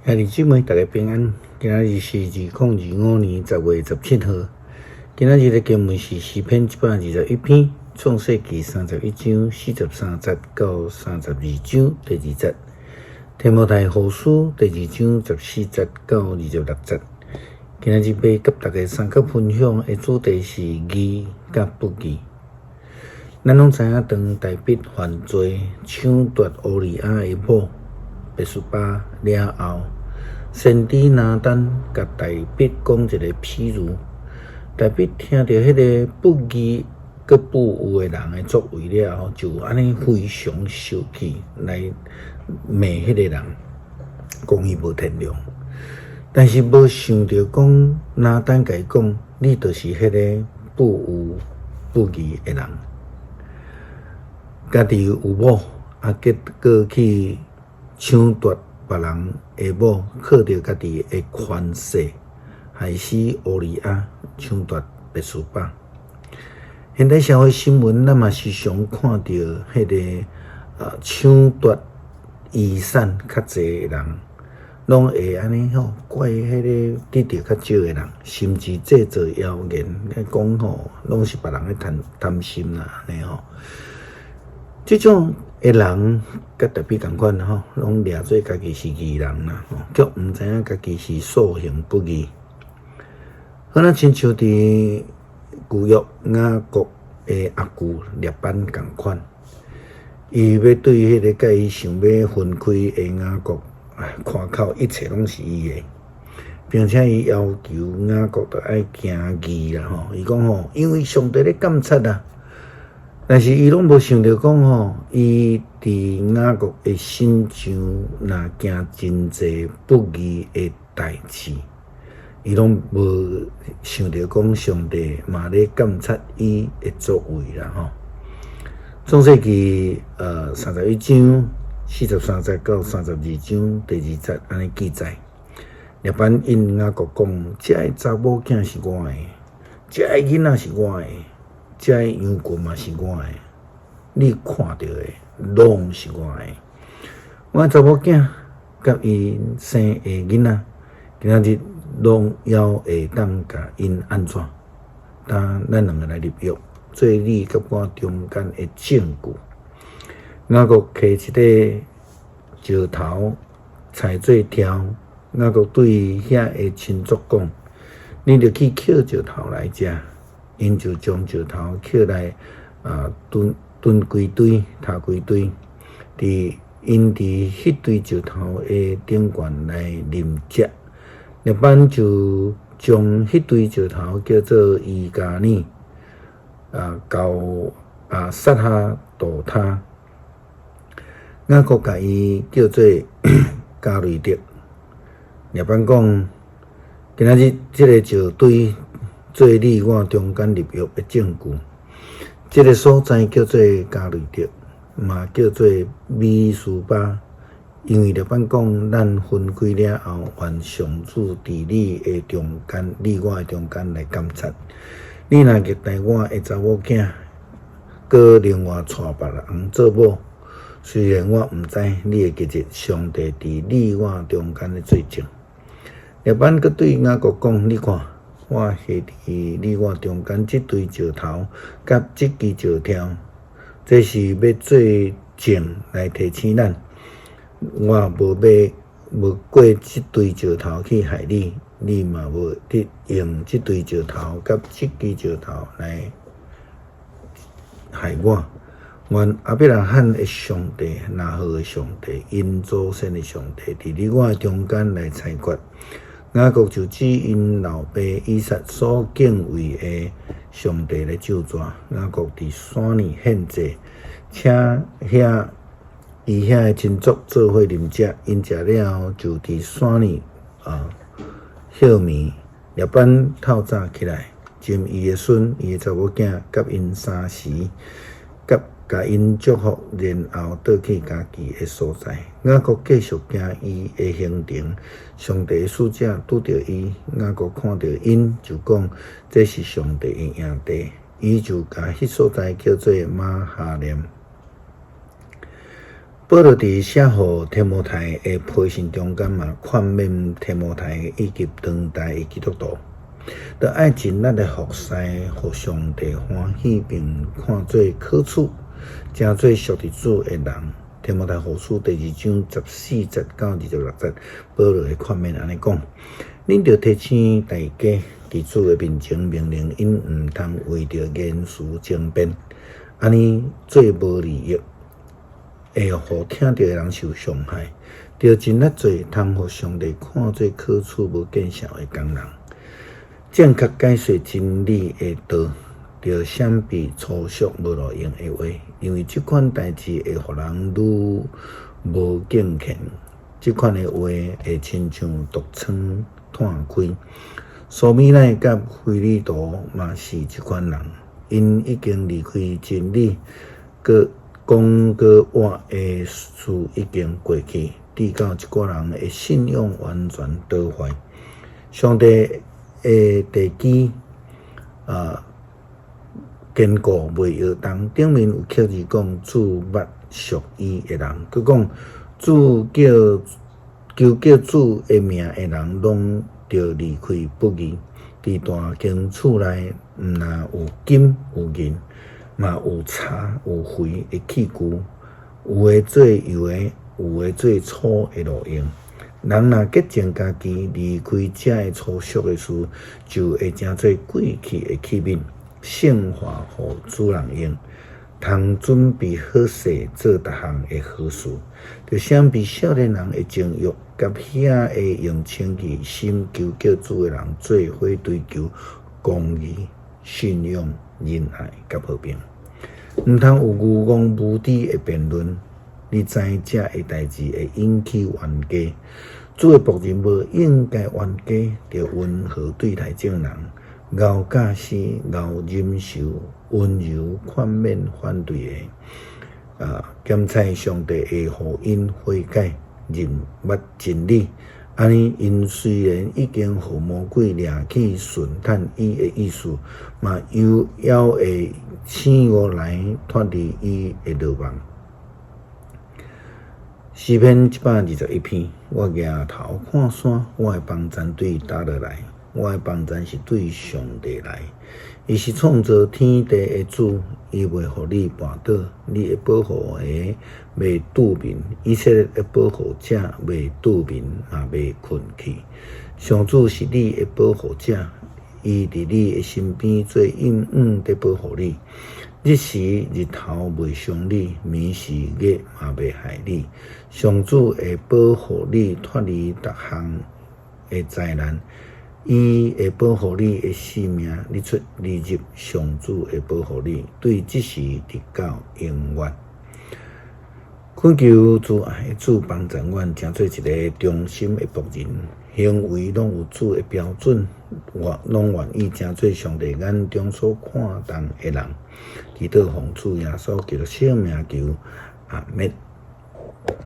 兄弟姊妹，大家平安。今仔日是2025年10月17號。今仔日的經文是詩篇121篇，創世記31章43節到32章第二節，提摩太後書第二章14節到26節。今仔日欲佮大家相佮分享的主題是義佮不義。咱攏知影，當大衛犯罪搶奪烏利亞的某拔示巴了後，先知拿單共大衛講一个譬喻，大衛聽著彼个不義閣不有的人的作為了後，就按呢非常生氣來罵彼个人，講伊無天良。但是無想著講拿單共伊講，你就是彼个不有不義的人，家己有某，啊結果去搶奪別人的某，靠著家己的權勢，害死烏利亞，搶奪拔示巴。現代社會新聞，咱嘛時常看著彼个搶奪遺產較濟的人，攏會按呢吼怪彼个得著較少的人，甚至製造謠言，講吼攏是別人咧貪貪心啦，按呢吼。這種的人，佮大衛仝款吼，攏掠做家己是義人啦，吼，卻毋知影家己是素行不義。好若親像佇舊約雅各的阿舅拉班仝款，伊欲對彼个佮伊想欲分開的雅各，誇口一切攏是伊的，並且伊要求雅各著愛行義啦吼，伊講吼，因為上帝咧監察啊。但是伊攏無想著講吼，伊佇雅各的身上若行真濟不義的代誌，伊攏無想著講上帝嘛咧監察伊的作為啦吼。創世記31章43節到32章第二節按呢記載，拉班應雅各講：這个查某囝是我的，這个囡仔是我的。這个羊群嘛是我的，你看著的攏是我的。我查某囝佮𪜶生的囡仔，今仔日攏猶會當共𪜶按怎？當咱兩个來立約，做你佮我中間的證據。雅各提一塊石頭，裁做柱。雅各對遐的親族講：恁著去抾石頭來遮。𪜶就將石頭抾來，啊，囤囤幾堆，疊幾堆，佇𪜶佇彼堆石頭的頂懸來啉食。拉班就將彼堆石頭叫做伊迦耳，啊，到啊撒哈杜他。雅各共伊叫做迦累得。拉班講：今仔日這个石堆，做你我中間立約的證據，這个所在叫做迦累得，嘛叫做米斯巴，因為拉班講，咱分開了後，願上主佇你的中間，你我的中間來監察。你若虐待我的查某囝，閣另外娶別人做某，雖然我毋知，你會記得上帝佇你我中間的做證。拉班閣對雅各講：你看。我下佇你我中間這堆石頭，佮這支石柱，這是欲做證來提醒咱。我無欲無過這堆石頭去害你，你嘛無得用這堆石頭佮這支石頭來害我。願亞伯拉罕的上帝、拿鶴的上帝、𪜶祖先的上帝，佇你我中間來裁決。雅各就指𪜶老爸以撒所敬畏的上帝來咒詛。雅各佇山裡獻祭，請遐伊遐的親族做伙啉食，𪜶食了後就佇山裡啊歇眠。拉班透早起來，斟伊的孫、伊的查某囝，佮𪜶三時，佮共𪜶祝福，然後倒去家己的所在。雅各繼續行伊的行程，上帝的使者拄著伊，雅各看著𪜶就講：這是上帝的營地。伊就共彼所在叫做瑪哈念。保羅佇寫予提摩太的批信中間嘛，勸勉提摩太以及當代的基督徒，著愛盡力來服侍，予上帝歡喜，並看做可取，成做屬佇主的人。提摩太後書第二章14節到26節，保羅的勸勉按呢講：恁著提醒大家，佇主的面前命令𪜶毋通為著言辭爭辯，按呢做無利益，會予聽著的人受傷害。著盡力做通予上帝看做可取無見笑的工人。正確解說真理的道，著閃避粗俗無路用的話，因為這款代誌會予人愈無敬虔。這款的話會親像毒瘡湠開。蘇美乃佮非利徒嘛是這款人，𪜶已經離開真理，閣講閣活的事已經過去，直到一寡人的信仰完全倒壞。上帝的地基啊，堅固袂搖動，頂面有刻字講主捌屬伊的人，閣講主叫求叫主的名的人，攏著離開不義。佇大間厝內，毋若有金有銀，嘛有柴有灰的器具，有的做油的，有的做粗的路用。人若潔淨家己，離開這个粗俗的事，就會成做貴氣的器皿，聖化予主人用，通準備好勢做逐項的好事。著閃避少年人的情慾，佮遐个用清氣心求叫主的人做伙追求公義、信仰、仁愛佮和平。毋通有愚戇無知的辯論。你知這个代誌會引起冤家。主的僕人無應該冤家，著溫和對待眾人，𠢕教示，𠢕忍受，溫柔勸勉反對的。檢採上帝會予𪜶悔改，認捌真理。按呢，𪜶雖然已經予魔鬼掠去順趁伊的意思，嘛猶猶會醒悟來脫離伊的羅網。詩篇121篇，我舉頭看山，我的幫贊對佗落來？我的幫贊是對上帝來。伊是創造天地的主，伊袂予你跋倒，你的保護的袂拄眠，以色列的保護者袂拄眠，嘛袂睏去。上主是你的保護者，伊佇你的身邊做永遠佇保護你。日時日頭袂傷你，暝時月嘛袂害你。上主會保護你脫離逐項的災難，伊會保護你的性命，日出日入，上主會保護你，對這時直到永遠。懇求慈愛的主幫助阮，成做一个忠心的僕人，行為攏有主的標準，我攏願意成做上帝眼中所看重的人。祈禱奉主耶穌基督聖名求，阿們。